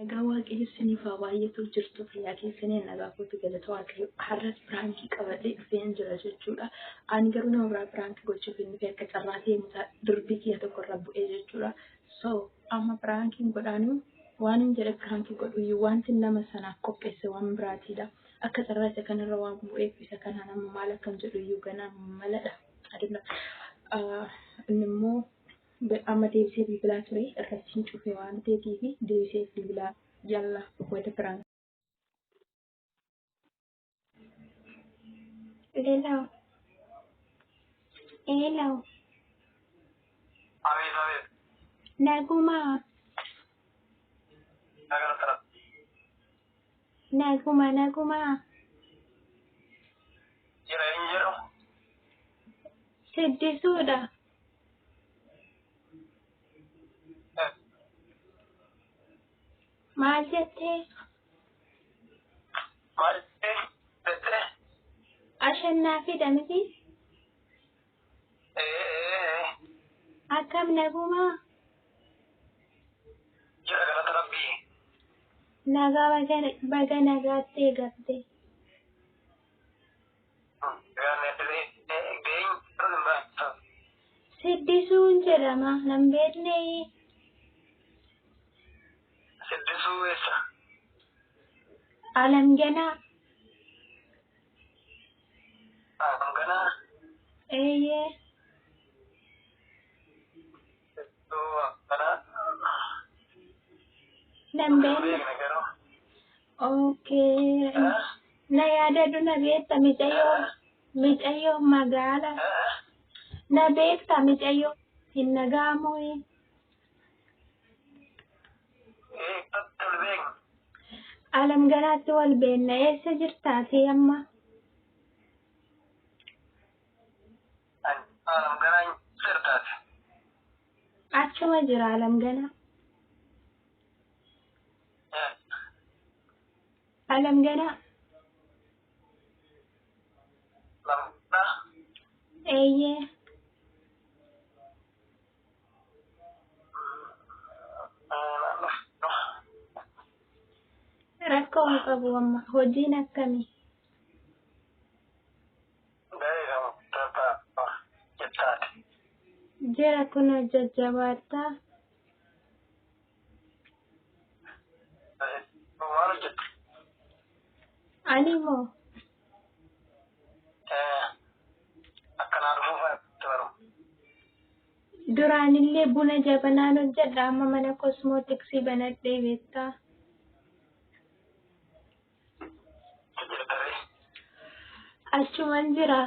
Nagaa Waaqayyo isiniif haa baay'atu jirtu fayyaa keessanii nagaa kootu galata Waaqayyo har'as piraankii qabadhee dhufeen jira jechuudha. Ani garuu nama biraa piraankii gochuuf hin dhufe akka carraa ta'e mucaa durbii kiyya tokko irra bu'ee jechuudha. So amma piraankiin godhaanu waan hin jedhe piraankii godhuyyuu wanti nama sanaaf qopheesse waan biraatiidha. Akka carraa isa kanarra waan bu'eef isa kanaan amma maal akkan jedhuyyuu ganaa maladha. Aduna inni immoo Amma deebisee bilbilaa ture irratti hin cufe waan ta'eef deebisee bilbilaa yalla wada prank. Hello. Hello. Abeet abeet. Nagumaa. Nagaa tara. Naguma nagumaa. Jira hin jedhu. Siddisuudha. Maal jettee? Maal jettee? Ashannaafiidha miti? Ee. Akkam nagumaa? Jira galata rabbii. Nagaa baga baga nagaatti eegalte. Siddisuun jedhama nan beeknee. Siddisuu eessa? Alam ganaa. Alam ganaa? Eeyyee. Siddisuu ganaa? Nan beekne. Okay. Na yaadadhu na beekta micayyoo micayyoo magaala. Na beekta micayyoo hin naga'amu. Alam ganaatti wal beenna eessa jirtaati amma? Alam ganaa jirtaati. Achuma jira alam ganaa. Alam ganaa. Eeyyee. Rakkoo hin qabu amma. Hojiin akkamii? Jira kunoo jajjabaadhaa. Maal hojjetta? Ani moo Akkanaa dhufuu faatti baru. duraanillee buna jabanaan hojjedha amma mana kosmootiksii banadhee beektaa. Jirtaree. Achuman jira.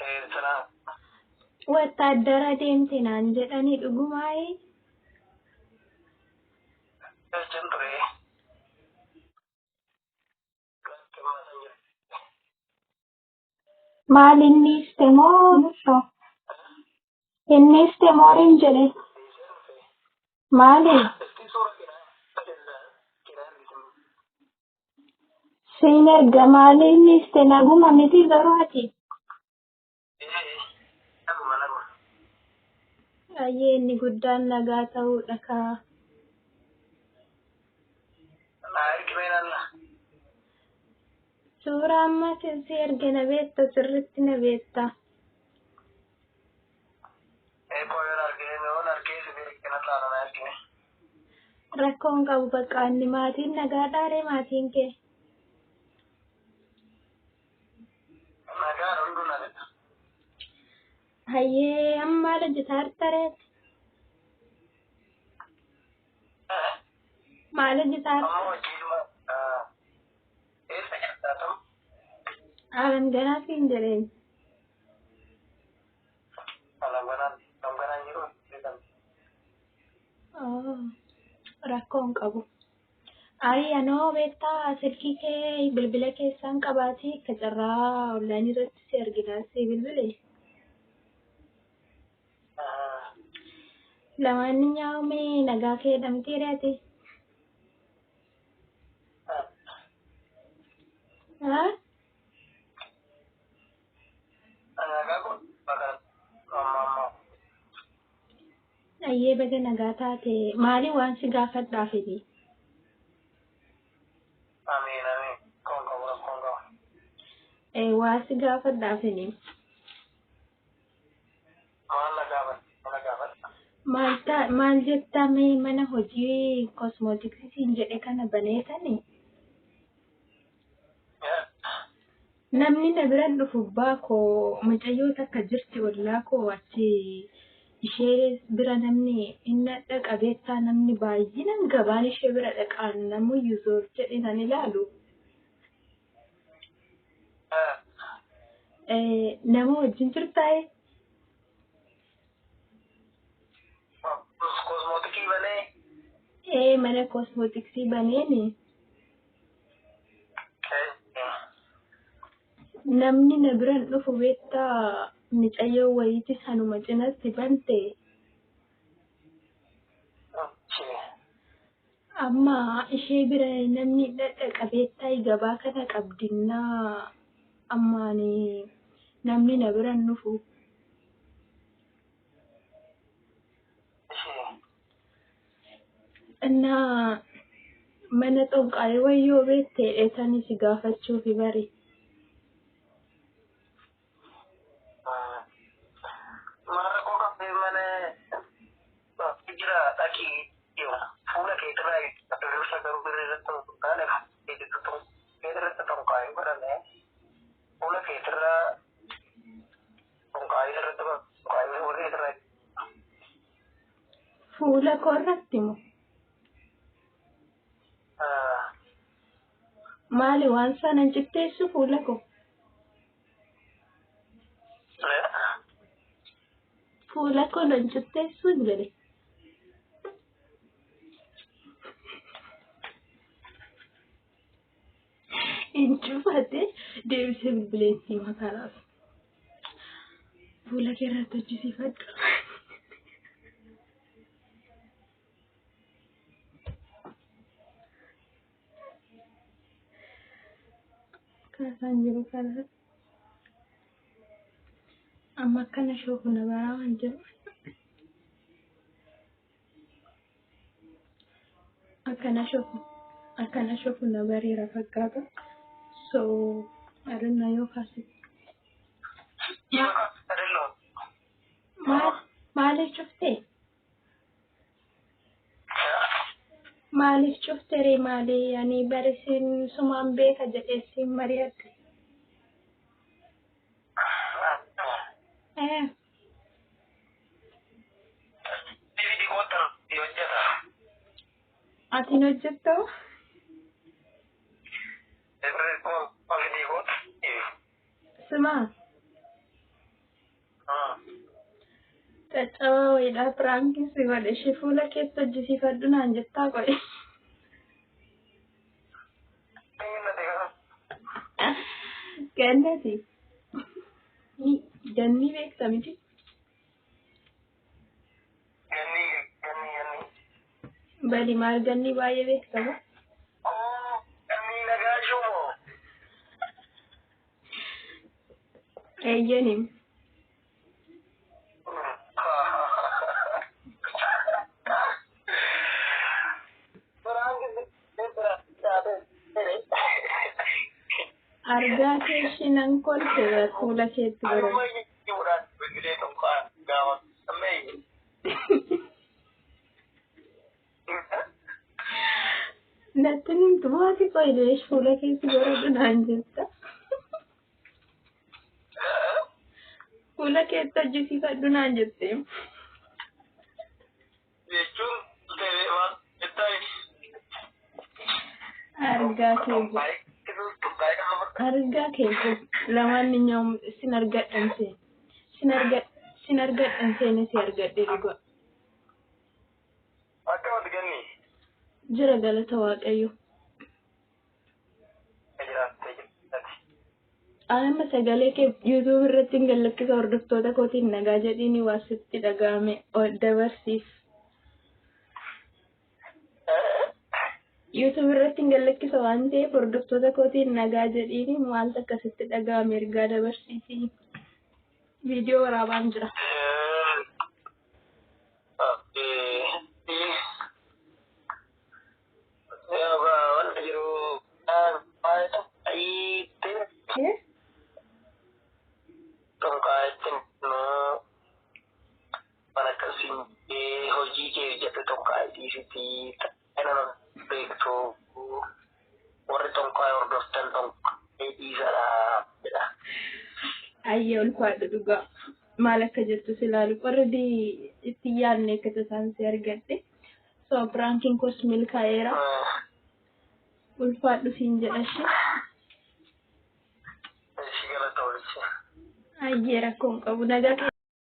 Eessanaa. Wattaaddara deemte naan jedhanii dhugumaayi. Jechan ture. Maal inni ifte moo inni ifte mooriin jedhe maali? Siin erga maali inni ifte naguma miti garuu ati. Ayyee inni guddaan nagaa ta'uudha kaa. Suuraa amma si erge na beekta sirritti na beekta. Rakkoon qabu bakka inni maatiin nagaa dhaaree maatiin kee. Nagaa hunduu nagadha. Hayyee amma maal hojjetaa jirta ree? Maal hojjetaa Amma jirta? hojiidhuma eessa jirta tam? Alam ganaa siin jedheen. Alam ganaan alam ganaan jiru beekan. Oh, rakkoo hin qabu. Ayi anoo beektaa silkii kee bilbila keessaan qabaatii akka carraa onlaayinii irratti si arginaa si bilbile. Lamaan nyaa'ume nagaa kee dhamtee re'ate. Haa? Nagaa kun bakka amma amma. Ayyee baga nagaa taate maali waan si gaafadhaafiti? Amiin amiin. Koon qabu rakkoon qaba. Waa si gaafadhaafini. Maal na gaafadha? Maal na gaafadha? Maal ta maal jettaa mee mana hojii kosmootiksii siin jedhe kana baneetani? Namni na bira dhufu baakoo mucayyoo takka jirti ollaa koo achi ishee bira namni inni dhaqa beektaa namni baay'inaan gabaan ishee bira dhaqaan namuyyuu zoor jedhe nan ilaalu. Nama wajjin jirtaa'e? Kosmootikii banee. Ee mana kosmootiksii baneeni. Namni na biran dhufu beektaa mucayyoo wayiiti sanuma cinatti bante. Amma ishee bira namni dhadhaqa beektaa gabaa kana qabdinnaa ammaani namni na biran dhufu. Innaa mana xonqaayee wayyoo beektee dheetanii si gaafachuufi bari. Maal rakkoo qabdee mana jira dhaqii fuula keetirraa dursa garuu birri irratti taane keetirratti xonqaayee godhame fuula keetirraa xonqaayee irratti xonqaayee fuula keetirraa. Fuula koo irratti moo? Maali waan sana hin citteessu fuula koo? Fuula koo nan citteessu hin jedhe. Hin cufate deebisee bilbileensi makaaraaf. Fuula kee irratti hojjisiifadhu. Kaasaan jiru kana. Amma akkana shoofu na baraa waan jiru. Akkana shoofu akkana shoofu na bareera fakkaata. So I don't know yoo kaase. Maal maaliif cuftee? Maaliif cuftee ree maali? Ani bari siin sumaan beeka jedhee siin mari'adhe. Ati hin hojjettaa? Simaa caccabaa wayiidhaa piraankii si godhe ishee fuula keessa hojjisiifadhu naan jettaa qoye. Gannati. Ganni beekta miti? Bali maal ganni baay'ee beektama? Eeyyanim. Argaa kee ishii nan kolfe fuula keetti bara. Natti himtu maati qoyleesh fuula keetti baradhu naan jetta. Fuula keetti hojjisiifadhu naan jette. Argaa kee argaa kee lamaanኛውም sin argadhan seen sin argadh sin argadhan seene si argadhe dhugaa. Jira galata Waaqayyo. Amma sagalee kee YouTube irratti hin gallakkisa hordoftoota kootiin nagaa jedhiini waa sitti dhaga'ame dabarsiif. YouTube irratti hin gallakkisa waan ta'eef hordoftoota kootiin nagaa jedhiini maaltu akkasitti dhaga'ame ergaa dabarsiisi. Viidiyoo waraabaan jira. Dhiisitii nama beektu warri tonkaa hordoftan tonkaa dhiisadha jedha. Ayyee ulfaadhu dhugaa. Maal akka jettu si ilaalu already itti yaadne akka tasaan si argadhe. So prankiin koos milkaa'eera. Ulfaadhu siin jedha ishee. Ishi galata oolchi. Ayyee rakkoo hin qabu nagaa.